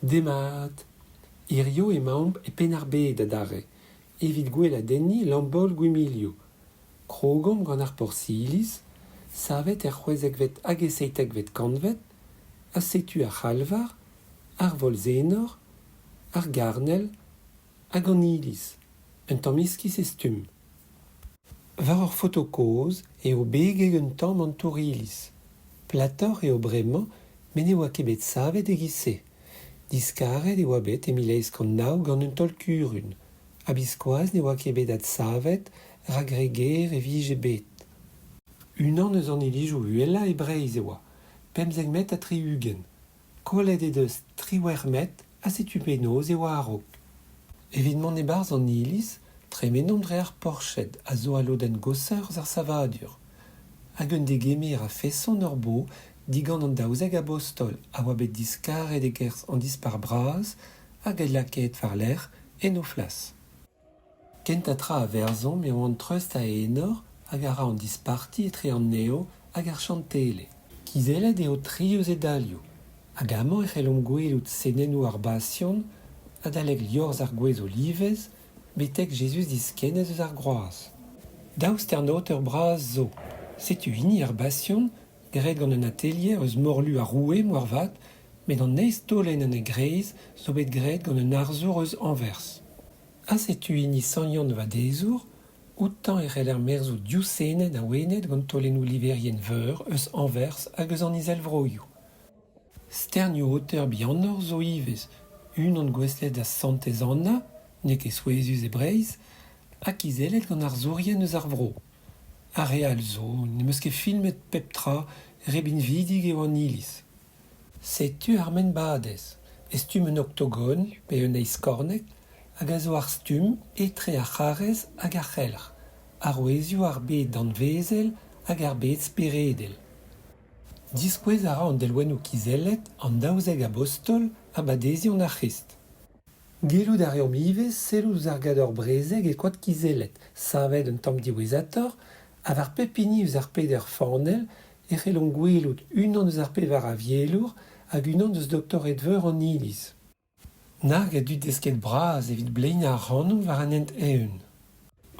Demat! Hiziv emaomp e Penn-ar-Bed adarre, evit gweladenniñ Lambaol-Gwimilio. Krogomp gant ar porzh-iliz, savet er c'hwezekvet hag e seitekvet kantved, ha setu ar c'halvar, ar volz-enor, ar garnel hag an iliz, un tamm iskis e stumm. War ur foto kozh eo begek un tamm an tour-iliz. Platoc'h eo bremañ met ne oa ket bet savet e-giz-se. Diskaret e oa bet e 1809 gant un taol-kurun, ha biskoazh ne oa ket bet adsavet rak re ger e vije bet. Unan eus an ilizoù uhelañ e Breizh e oa, 15 metr ha 60. Kollet he deus 18 metr ha setu penaos e oa a-raok. Evit mont e-barzh an iliz, tremenomp dre ar porched a zo al lodenn goshañ eus ar savadur. Hag un degemer a-feson hor bo digant an 12 abostol a oa bet diskaret e-kerzh an Dispac'h Bras hag adlakaet war-lerc'h en o flas. Kentañ tra a verzhomp eo an treust a enor hag a ra an disparti etre an nev hag ar chantele. Kizellet eo tri eus e dalioù, hag amañ e c'hellomp gwelout senennoù ar Basion, adalek liorzh ar gwez olivez betek Jezuz diskennet eus ar groaz. Daou stern-aoter bras zo. Setu hini ar Basion, graet gant un atelier eus morlu ar roue moarvat, met an eizh taolenn en e greiz zo bet graet gant un arzour eus Anvers. Ha setu hini Sant Yann Vadezour, outañ e c'heller merzout div senenn awenet gant taolennoù liverien veur eus Anvers hag eus an Izelvroioù. Sternioù-aoter bihanoc'h zo ivez, unan gouestlet da Santez Anna, n'eo ket souezhus e Breizh, ha kizellet gant arzourien eus ar vro. Ar re all zo, n'em eus ket filmet pep tra, re binvidik eo an iliz. Setu ar maen-badez, e stumm un oktogon pe un eizhkorneg hag a zo ar stumm etre ar c'harrez hag ar c'helc'h, arouezioù ar bed danvezel hag ar bed speredel. Diskouez a ra an delwennoù kizellet an 12 abostol ha badeziant ar C'hrist. Gellout a reomp ivez sellout ouzh ar gador-brezeg e koad kizellet, savet un tamm diwezhatoc'h, ha war pep hini eus ar peder fanell e c'hellomp gwelout unan eus ar pevar avielour hag unan eus doktored-veur an iliz. Nag a dud desket bras evit bleinañ ac'hanomp war an hent eeun.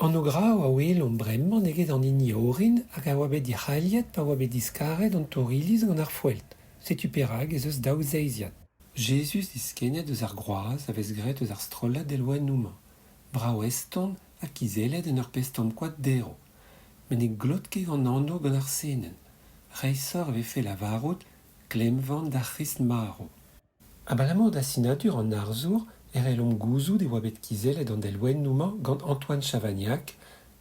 An ograoù a welomp bremañ n'eo ket an hini orin hag a oa bet dic'haliet pa oa bet diskaret an tour-iliz gant ar foeltr. Setu perak ez eus daou zeiziad. Jezuz diskennet eus ar groaz a vez graet eus ar strollad delwennoù-mañ, brav-eston ha kizellet en ur pezh tamm koad derv. Met ne glot ket an anv gant ar senenn. Reishoc'h e vefe lavarout klemmvan d'ar C'hrist marv. Abalamour da sinadur an arzour e c'hellomp gouzout e oa bet kizellet an delwennoù-mañ gant Antoine Chavagnac,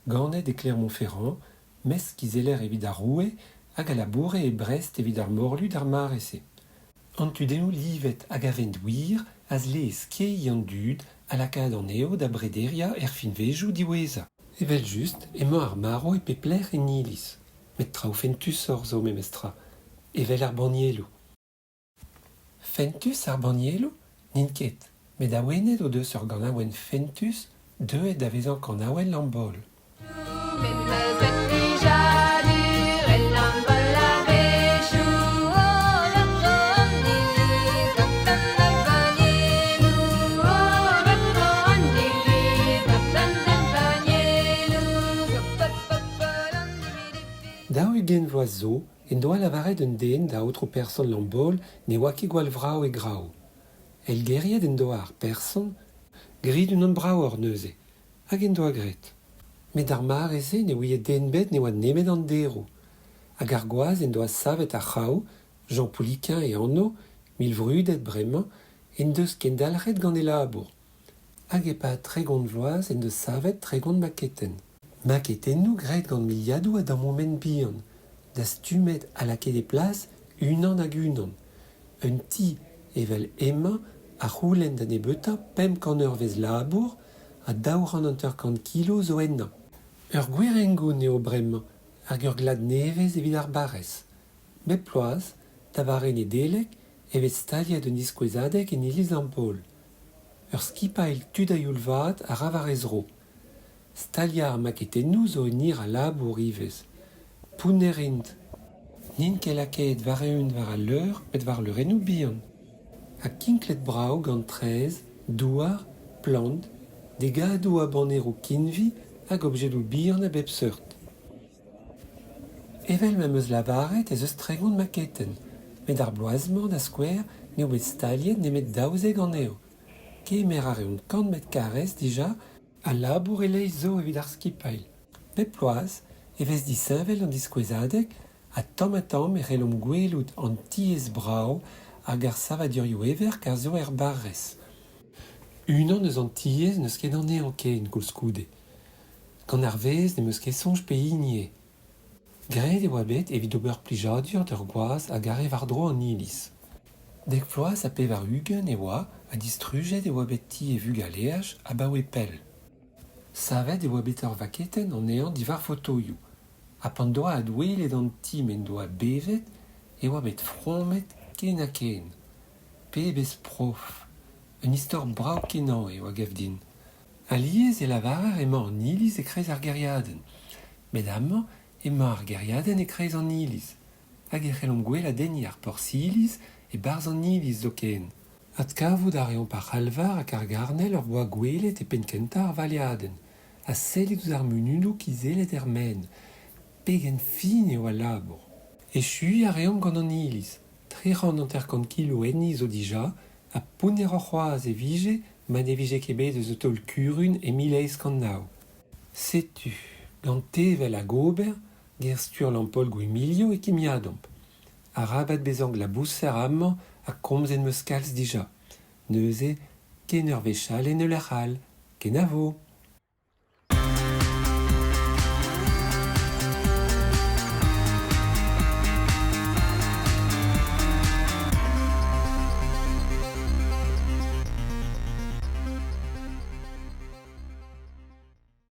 ganet e Clermont-Ferrand, mestr-kizeller evit ar roue hag a laboure e Brest evit ar morlu d'ar mare-se. An tudennoù livet hag a vent wir a zlee skeiñ an dud ha lakaat anezho da brederiañ er finvezioù diwezhañ. Evel-just emañ ar marv e pep lec'h en iliz, met traoù fentusoc'h zo memestra, evel ar bannieloù. Fentus ar bannieloù ? N'int ket, met awenet o deus ur ganaouenn fentus deuet da vezañ kanaouenn Lambaol. 40 vloaz zo en doa lavaret un den da aotrou person Lambaol ne oa ket gwall vrav e graou. Eilgeriet en doa ar person, Grit unan bravoc'h neuze. Hag en doa graet. Met d'ar mare-se ne ouie den ebet ne oa nemet an deroù. Hag ar gwaz en doa savet ar c'hraou, Jean Pouliquin e anv, milvrudet bremañ, en deus kendalc'het gant e labour. Hag e-pad 30 vloaz en deus savet 30 maketenn. Maketennoù graet gant miliadoù a dammoù ment bihan, dastumet ha lakaet e plas unan hag unan. Un ti evel hemañ a c'houlenn da nebeutañ 500 eurvezh labour ha 250 kilo zo ennañ. Ur gwir hengoun eo bremañ hag ur glad nevez evit ar barrez. Bep bloaz, da vare Nedeleg, e vez staliet un diskouezadeg en iliz Lampaul. Ur skipailh tud a-youl vat a ra war he zro. Staliañ ar maketennoù zo un hir a labour ivez. Pounner int. N'int ket lakaet war-eeun war al leur met war leurennoù bihan. Ha kinklet brav gant traezh, douar, plant, degadoù a baneroù kinvi hag objedoù bihan a bep seurt. Evel ma'm eus lavaret ez eus 30 maketenn, met ar bloaz-mañ da skouer n'eo bet staliet nemet 12 anezho. Kemer a reont 100 metr karrez dija ha labour e-leizh zo evit ar skipailh. Bep bloaz e vez disheñvel an diskouezadeg ha tamm-ha-tamm e c'hellomp gwelout an tiez brav hag ar savadurioù heverk a zo er barrez. Unan eus an tiez n'eus ket anezhañ ken koulskoude. Gant ar vezh ne'm eus ket soñj pehini eo. Graet e oa bet evit ober plijadur d'ur gwaz a gare war-dro an iliz. Dek vloaz ha 80 e oa ha distrujet e oa bet ti e vugaleaj abaoe pell. Savet e oa bet ur vaketenn anezhañ diwar fotoioù ha p'en doa adwelet an ti m'en doa bevet e oa bet fromet ken-ha-ken. Pebezh prof ! Un istor brav-kenañ eo a gav din. Alies e lavarer emañ an iliz e-kreiz ar gêriadenn, met amañ emañ ar gêriadenn e-kreiz an iliz, hag e c'hellomp gweladenniñ ar porzh-iliz e-barzh an iliz zoken. Adkavout a reomp ar c'halvar hag ar garnel hor boa gwelet e penn-kentañ ar valeadenn, ha sellit ouzh ar munudoù kizellet er maen. Pegen fin eo al labour ! Echuiñ a reomp gant an iliz. 350 kilo enni zo dija ha pounneroc'h c'hoazh e vije ma ne vije ket bet eus taol-kurun e 1809. Setu, gant tevel hag ober, ger-stur Lampaul-Gwimilio e kimiadomp. Arabat bezañ glabouser amañ ha komzet 'm eus kalz dija. Neuze, ken ur wech all en ul lec'h all. Kenavo !